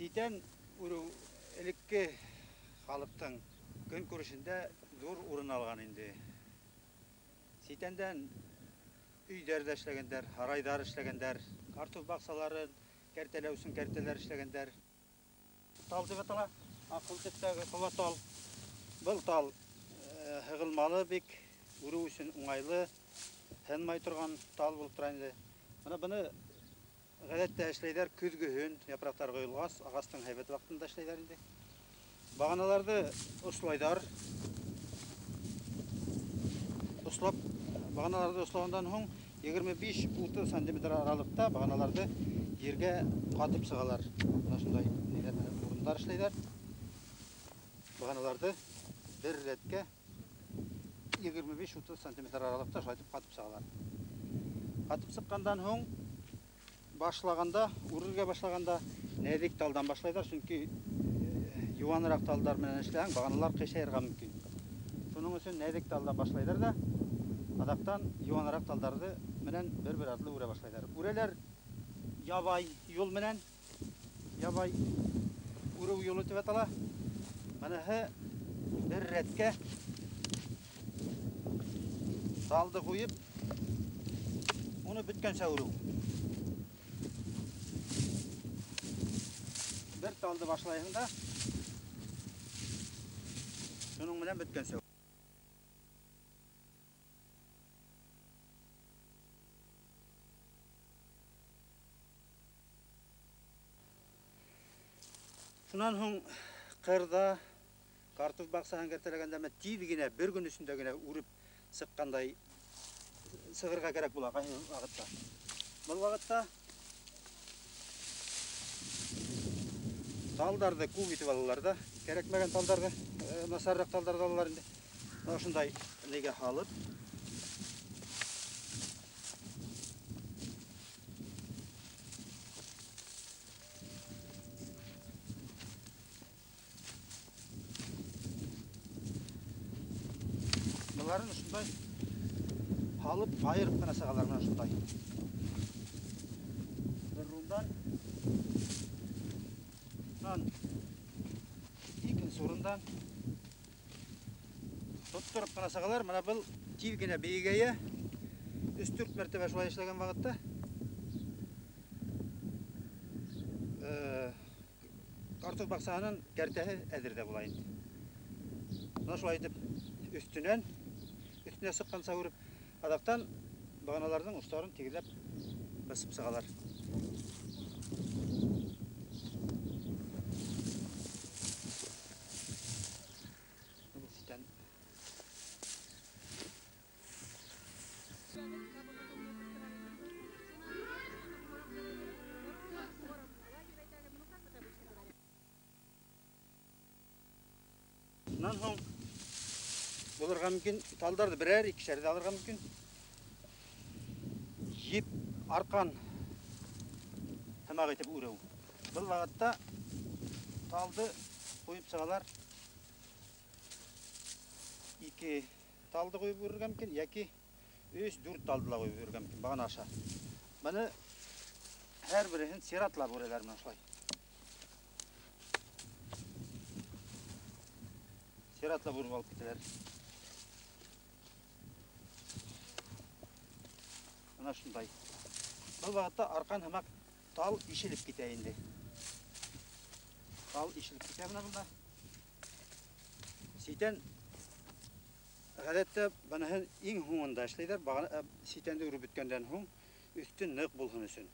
Ситән үреү элекке халыҡтың көнкүрешендә ҙур урын алған инде. Ситәндән өйҙәр ҙә эшләгәндәр, һарайҙар эшләгәндәр, картоф баҡсаларын кәртәләү өсөн кәртәләр эшләгәндәр. Тал тип атала, аҡыл төҫтәге ҡола тал. Был тал һығылмалы бик, үреү өсөн уңайлы, һынмай торған тал булып тора инде. Бына быны ғәҙәттә эшләйҙәр көҙгөһөн, япраҡтар ҡойолғас, ағастың һәйбәт ваҡытында эшләйҙәр инде. Бағаналарҙы ослайҙар. Ослап, бағаналарҙы ослағандан һуң 25-30 сантиметр аралыҡта бағаналарҙы ергә ҡатып сығалар. Бына шундай ниләр менән урындар эшләйҙәр. Бағаналарҙы бер рәткә 25-30 сантиметр аралыҡта шулай итеп ҡатып сығалар. Ҡатып сыҡҡандан һуң башлағанда, үрергә башлағанда нәҙек талдан башлайҙар, сөнки йыуаныраҡ талдар менән эшләһәң, бағаналар ҡыйшайырға мөмкин. Шуның өсөн нәҙек талдан башлайҙар ҙа, аҙаҡтан йыуаныраҡ талдарҙы менән бер-бер артлы үрә башлайҙар. Үрәләр ябай юл менән, ябай үреү юлы тип атала. Быныһы бер рәткә талды ҡуйып, уны бөткәнсә үреү. Бер талды башлайһың да, шуның менән бөткәнсә. Шунан һуң ҡырҙа картоф баҡсаһын кәртәләгәндә тиҙ генә бер көн эсендә генә үреп сыҡҡандай сығырға кәрәк була ҡайһы ваҡытта. Был ваҡытта талдарҙы күп итеп алалар ҙа, кәрәкмәгән талдарҙы, насарыраҡ талдарҙы алалар инде. Бына ошондай нигә һалып, быларын ошондай һалып, айырып ҡына сығалар бына ошондай. Бер урындан, икенсе урындан тоттороп ҡына сығалар. Бына был тиҙ генә бейегәйә. Өс-дүрт мәртәбә шулай эшләгән ваҡытта картоф баҡсаһының кәртәһе әҙер ҙә була инде. Бына шулай итеп өҫтөнән, өҫтөнә сыҡҡанса үреп, аҙаҡтан бағаналарҙың остарын тигеҙләп бысып сығалар. Шунан һуң булырға мөмкин, талдарҙы берәр, икешәр ҙә алырға мөмкин. Еп арҡан һымаҡ итеп үреү. Был ваҡытта талды ҡуйып сығалар. Ике талды ҡуйып үрергә мөмкин, йәки өс-дүрт талды ла ҡуйып үрергә мөмкин бағана аша. Быны һәр береһен сиратлап үрәләр менән шулай. Сиратлап үреп алып китәләр. Бына шундай. Был ваҡытта арҡан һымаҡ тал ишелеп китә инде. Тал ишелеп китә бына бында. Ситән ғәҙәттә быныһын иң һуңында эшләйҙәр. Бағана, ситәнде үреп бөткәндән һуң өҫтө ныҡ булһын өсөн.